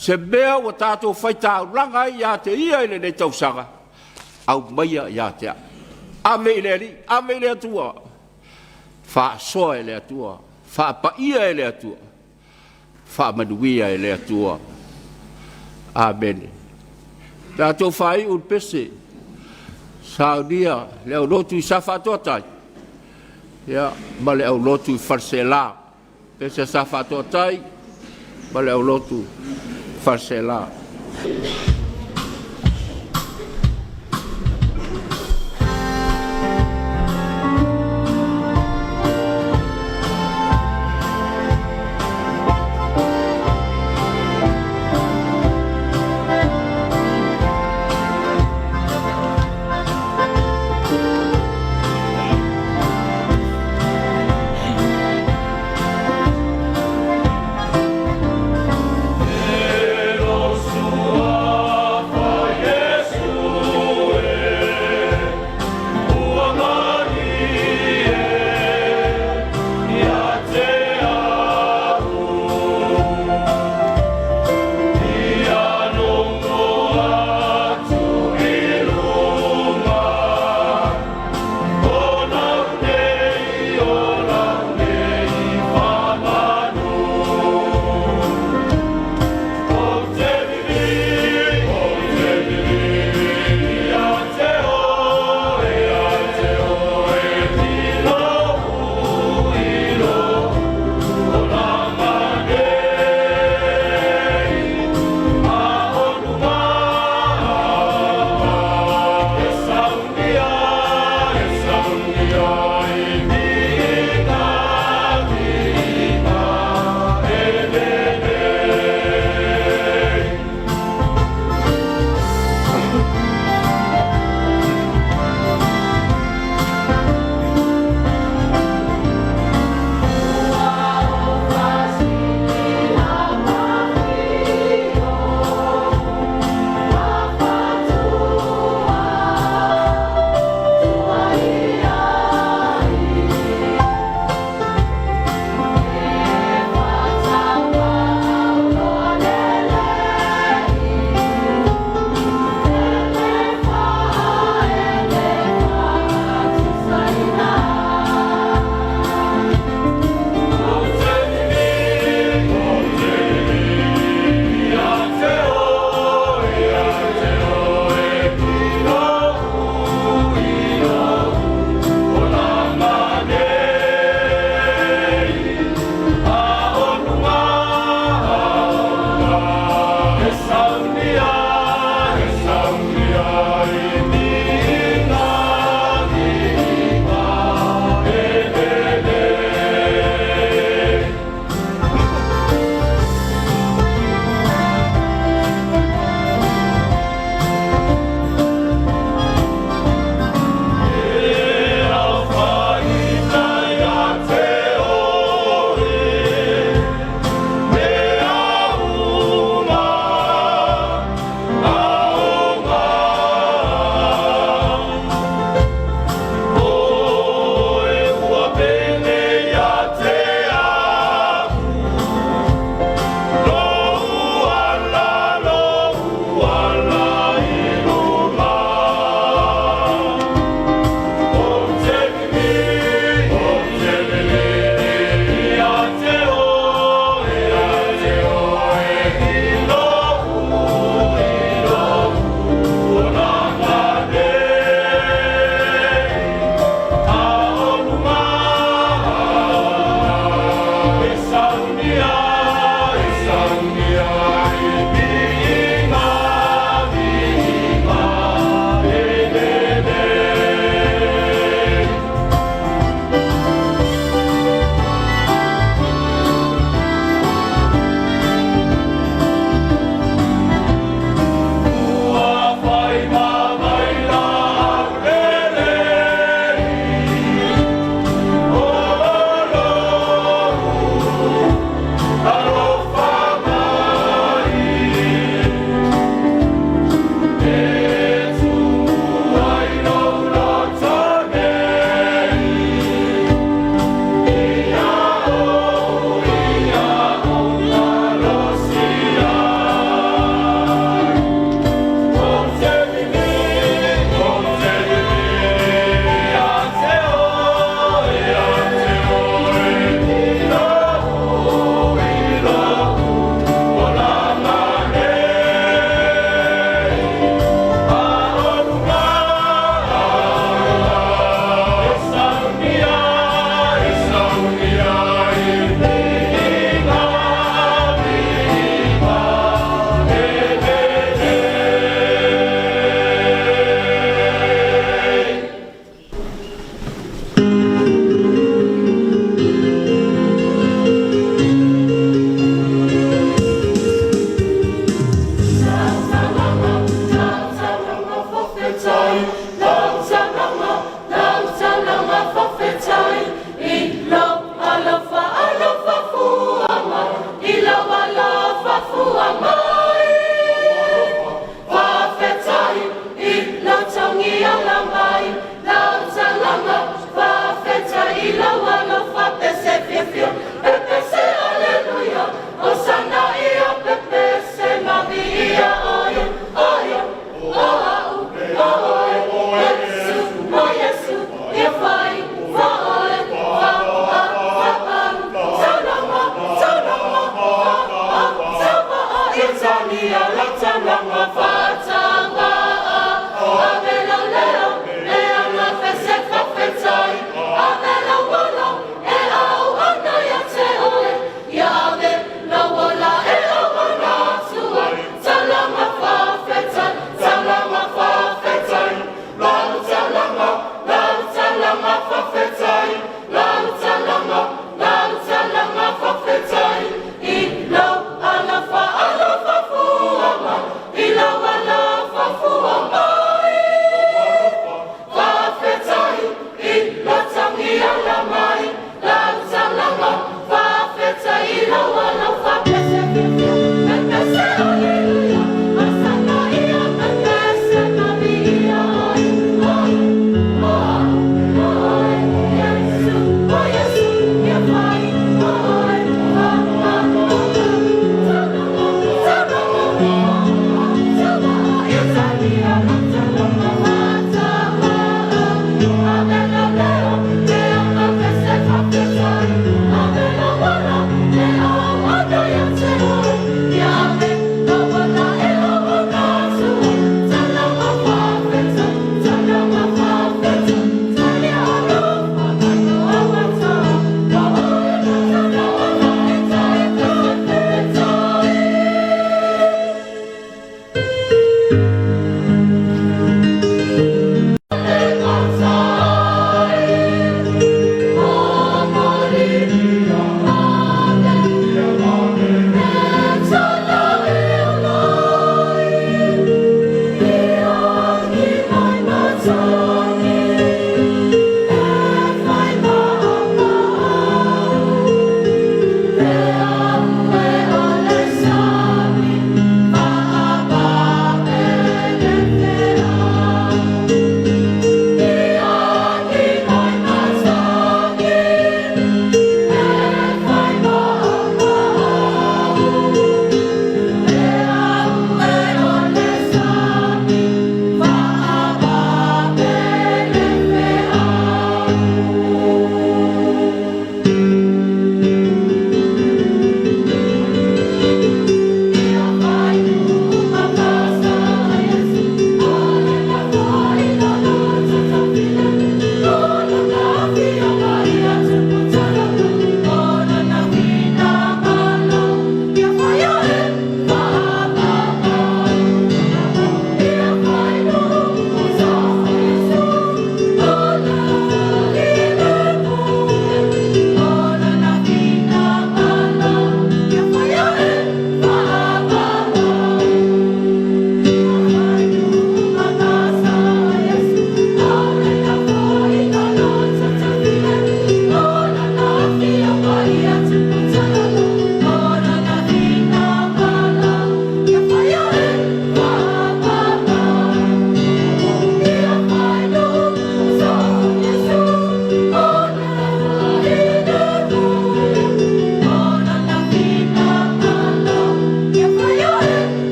se mea ua tatou faitaulaga ai ia te Ia i lenei tausaga, aumaia ia te a'u. Ave i le Alii, ave i le Atua, faasoa e le Atua, faapaia e le Atua, faamanuia e le Atua. Amene. Tatou faaiu le pese, saunia le aulotu i Sa Faatoatai ma le aulotu i Faleaseela. Pese a Sa Faatoatai ma le aulotu Faleaseela.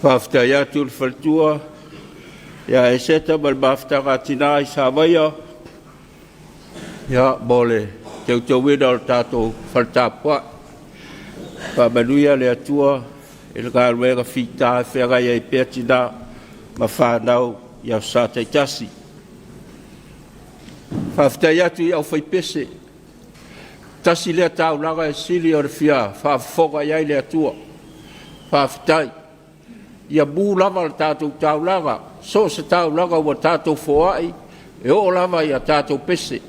Faafetai atu i le faletua ia Eseta ma le mafutaga a tina i Savaia mo le teuteuina o le tatou fale tapuai. Faamanuia le Atua i le galuega fita e feagai ai pea tina ma fanau i Aso Sa taitasi. Faafetai atu i le aufaipese, tasi lea taulaga e sili ona fia faafofoga i ai le Atua. Faafetai. Ia mu lava le tatou taulaga, so o se taulaga ua tatou foai, e oo lava i a tatou pese.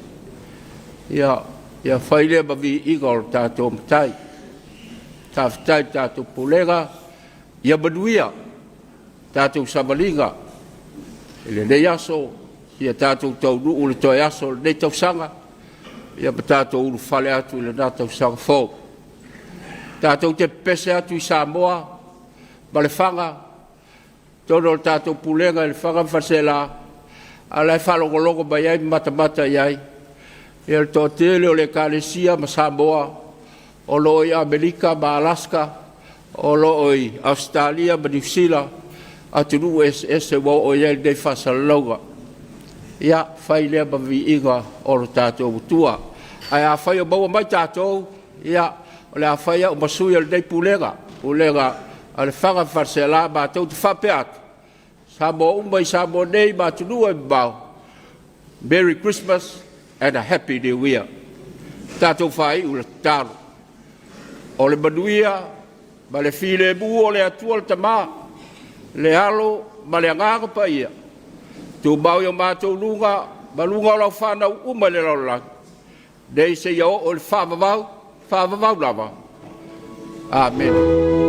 Ia fai lea ma viiga o le tatou Matai. Faafetai i le tatou Pulega, ia manuia le tatou savaliga i lenei aso, ia tatou taunuu i le toe aso o lenei tausaga ma tatou ulufale atu i lena tausaga fou. Tatou te pepese atu i Samoa ma Lefaga, i totonu o le tatou Pulega i Lefaga ma Faleaseela, a o la e faalogologo mai ai ma matamata i ai le toatele o le Ekalesia ma Samoa o lo o i Amerika ma Alaska, o lo o i Ausetalia ma Niu Sila, atunuu eseese ua oo i ai lenei faasalalauga. Ia fai lea ma viiga o lo tatou Atua. Ae afai o maua mai tatou, ia, o le a fai au ma sui o lenei Pulega, Pulega a Lefaga ma Faleaseela, matou te faapea atu, Samoa uma i Samoa nei ma atunuu e mamao, Merry Christmas and a Happy New Year. Tatou faaiu i le tatalo. O le manuia ma le filemu o le Atua le Tama, le Alo ma le Agaga Paia, tumau i o matou luga ma luga o lau fanau uma i le lalolagi, nei seia oo i le faavavau, faavavau lava. Amene.